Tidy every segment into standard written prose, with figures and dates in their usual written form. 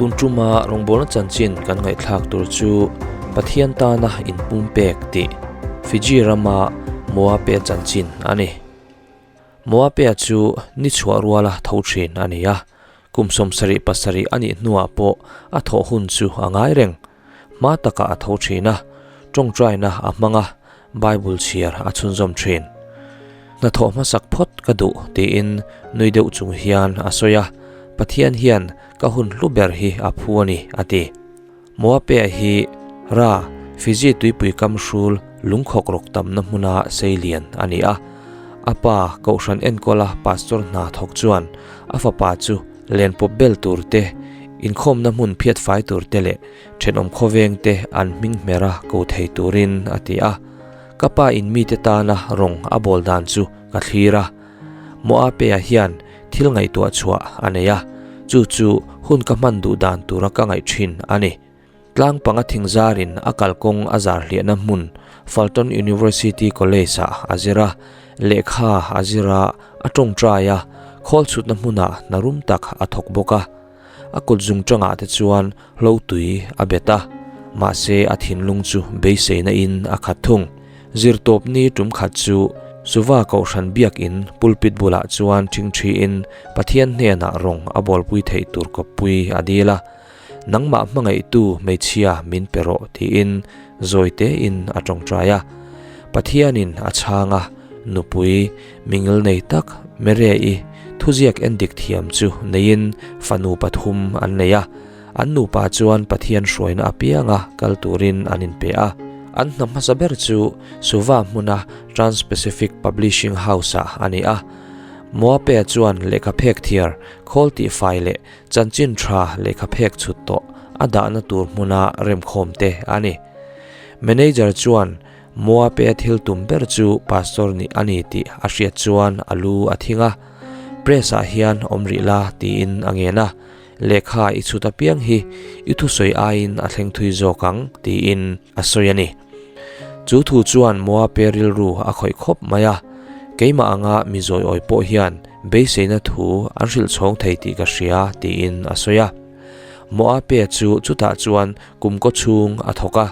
Tun tuma rawngbawlna chanchin kan ngaihthlak tur chu Pathian tana inpumpek tih Fiji rama Moape chanchin a ni. Moapea chu ni chhuah ruala tho thin a ni a, kum 77 a nih hnuah pawh a thawh hun chu a ngai reng. Hma takah a tho thin a, tawngtaina a hmang a, Bible chhiar a chhunzawm thin. Hnathawh hmasak phawt ka duh tiin nui deuh chung hian a sawi a, Pathian hian ka hun hlu ber hi a phu a ni a ti. Moapea hi Ra, Fiji tuipui kam hrul lungkhawk rawk tamna hmuna sei lian a ni a. A pa Kohhran enkawla pastor hna thawk chuan a fapa chu len pawp bel tur te, inkhawmna hmun phiat fai tur te leh thenawm khawveng te an hming hmera ko thei turin a ti a. Ka pa in mite tana rawng a bawl dan chu ka thlir a. Moapea hian thil ngaihtuah chhuah a nei a, chu chu hun ka hman duh dan tura ka ngaih thin a ni. Tlang panga thingzarin a kalkawng a zar hliahna hmun Fulton University College-ah a zir a, lehkha a zir a, a tawngtai a, khawl chhutna hmunah hna rum tak a thawk bawk a. A kut zung tangah te chuan hlo tui a bet a, mahse a thinlung chu beiseina in a khat thung. Zirtawpni tum khat chu Suva Kohhran Biakin pulpit bulah chuan ṭhingṭhiin Pathian hnenah rawng a bawlpui theih tur kawppui a dil a, Nangmah hmangaihtu hmeichhia min pe rawh tiin zawi tein a tawngtai a. Pathianin a chhang a, nupui mingil nei tak Mere-i thuziak endik thiam chu neiin fanu pathum an nei a. An nupa chuan Pathian hruaina apianga kal turin an inpe a. An hna hmasa ber chu Suva hmuna Trans-Pacific Publishing House-ah a ni a. Moapea chuan lehkha phek thiar, khawl tihfai leh chanchin tha lehkha phek chhut tawh a dahna tur hmuna remkhawm te a ni. Manager chuan Moapea thil tum ber chu pastor nih a ni tih a hriat chuan a lu a thing a, Press-ah hian awm rih la tiin a ngen a. Lehkha i chhut apiang hi i thusawi aiin a thleng thui zawk ang, tiin a sawi a ni. Chu thu chuan Moape rilru a khawih khawp mai a, Keimah anga mi zawiawi pawh hian beiseina thu an hrilh chhawng thei tih ka hria, tiin a sawi a. Moape chu chutah chuan kum kaw chhung a thawk a.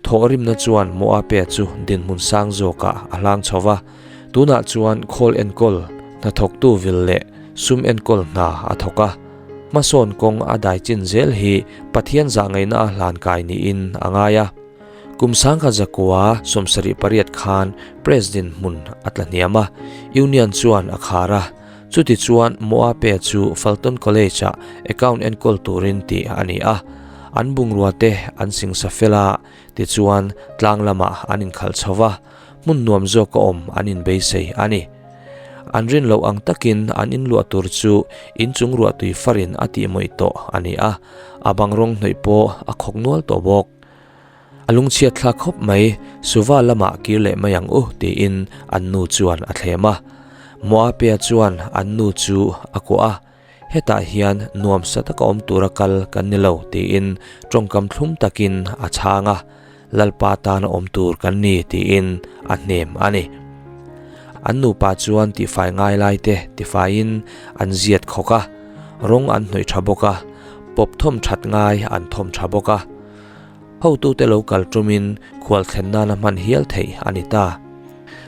Thawhrimna chuan Moape chu dinhmun sang zawkah a hlang chho va, tunah chuan khawl enkawl, hnathawktu vil leh sum enkawl hna a thawk a. Hmasawn kawng a dai chin zel hi Pathian zahngaihna a hlan kai niin a ngai a. Kum sangkhat zakua 78 khan press dinhmun a tla hniam a, Union chuan a khar a. Chutichuan Moape chu Fulton College-ah account enkawl turin tih a ni a. An bungrua te an singsa fel a, tichuan tlang lamah an inkhalh chho va, hmun nuam zawk a awm an inbeisei a ni. An rin loh ang takin an inluah tur chu inchung ruahtui farin a tihmawih tawh a ni a, a bang rawng hnawih pawh a khawk nual tawh bawk. A lungchhiat thlak khawp mai, Suva lamah kir leh mai ang u, tiin an nu chuan a thlem a. Moapea chuan an nu chu a kuah a, Hetah hian nuamsa taka awm tura kal kan ni lo, tiin tawngkam thlum takin a chhang a, Lalpa tana awm tur kan ni, tiin a hnem a ni. An nupa chuan tifai ngai lai te tifaiin an ziat khawk a, rawng an hnawih tha bawk a, pawp thawm that ngai an thawm tha bawk a. Hotute lo kal tumin khual thlen nana hman hial theih a ni ta.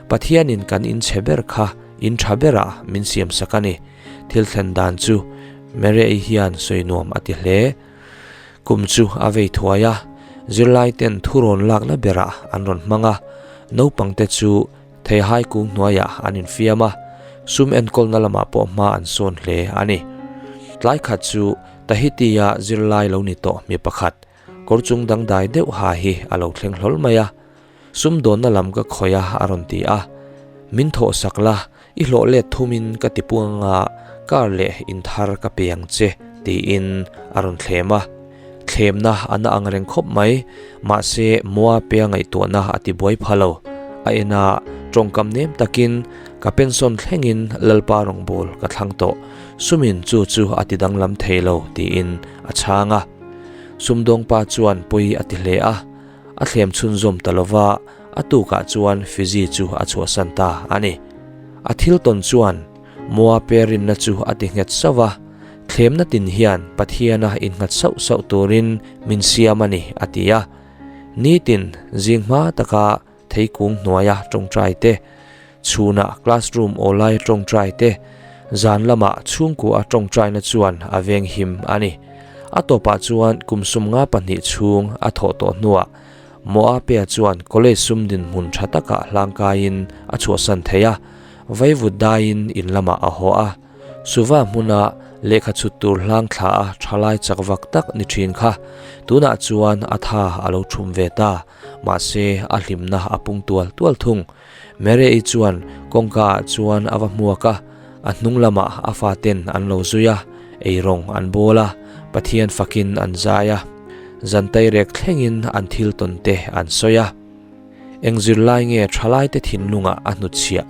Pathianin kan in chhe ber kha in tha berah min siam sak a ni. Thil thlen dan chu Mary-i hian sawi nuam a ti hle. Kum chu a vei thuai a, zirlaiten thurawn lakna berah an rawn hmang a, naupangte chu theihai kung hnuaiah an infiam a, sum enkawlna lamah pawh hma an sawn hle a ni. Tlai khat chu Tahiti-a zirlai lo ni tawh mi pakhat, Kawr chung dangdai deuh ha hi a lo thleng hlawl mai a, sumdawnna lam ka khawih a a rawn ti a, min thawh sak la, i hlawh let thumin ka ti puang anga kar leh in thar ka pe ang che tiin a rawn thlem a, thlemna a na ang reng khawp mai, mahse Moa-pea ngaihtuahna a ti buai pha lo, a en a, tawngkam nem takin ka pension thlengin Lalpa rawngbâwl ka thlang tawh, sumin chu chu a ti danglam thei lo tiin a chhang a. Sumdawngpa chuan pawi a ti hle a, a thlem chhunzawm ta lova, a tukah chuan Fiji chu a chhuahsan ta a ni. A thil tawn chuan Moa pe rinna chu a ti nghet sauh a, Thlemna tin hian Pathiana innghat sauh sauh turin min siam a ni, a ti a. Nitin zing hma taka theikung hnuaia tawngtai te, chhunah classroom awlai tawngtai te, zan lamah chhungkua tawngtaina chuan a venghim a ni. A tawpah chuan kum 72 chhung a thawh tawh hnuah Moapea chuan college sum dinhmun tha takah hlangkaiin a chhuahsan thei a, vaivut daiin in lamah a haw a. Suva hmuna lehkha chhut tur hlang thla a thalai chak vak tak ni thin kha tunah chuan a tha a lo thum ve ta, mahse a hlimna a pung tual tual thung. Mary-i chuan kawngka ah chuan a va hmuak a, a hnung lamah a faten an lo zui a, eirawng an bawl a, Pathian fakin an zai a, zan tairek thlengin an thil tawn te an sawi a. Eng zirlai nge thalaite thinlungah a hnutchhiah,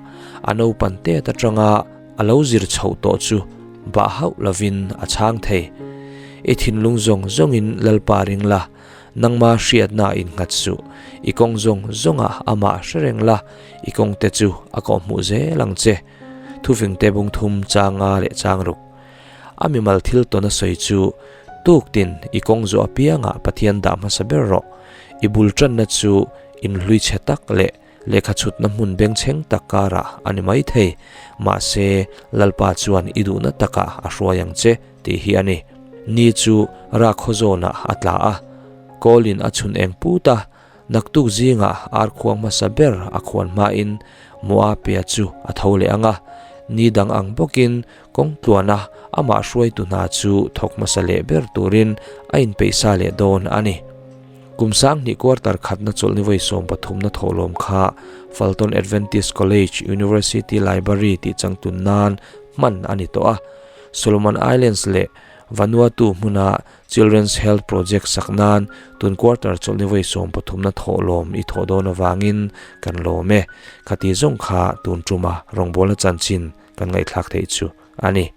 a naupan tet atanga a lo zir chhoh tawh chu bah hauh lovin a chhang thei. I thinlung zawng zawngin Lalpa ring la, nangma hriatna innghat suh, i kawng zawng zawngah amah hre reng la, i kawngte chu a kawhhmuh zel ang che. Thufingte bung thum changa leh chang ruk. A mimal thil tawn a sawi chu, Tuktin i kawng zawh apiangah Pathian dah hmasa ber rawh. I bul tanna chu inhlui chhe tak leh lehkha chhutna hmun bengchheng tak karah a ni mai thei. Mahse, Lalpa chuan i duhna takah a hruai ang che tih hi a ni. Ni chu Rakhaw zawnah a tla a, Kawlin a chhun eng put a, Naktuk zingah ar khuang hmasa ber a khuan hmain Moapia chu a tho leh ang a, ni dang ang bawkin kawng tluana amah hruaitu hna chu thawk hmasa leh ber turin a inpeihsa leh dawn a ni. Kum 2000 quarter khatna chawlhni vawi 13na thawhlawm kha Fulton Adventist College University Library tih changtun nan hman a ni tawh a, Solomon Islands leh Vanuatu hmuna Children's Health Project sak nan tun quarter chawlhni vawi 13na thawhlawm i thawh dawn avangin kan lawm e. Khati zawng kha tun tuma rawngbawlna chanchin kan ngaihthlak theih chu a ni.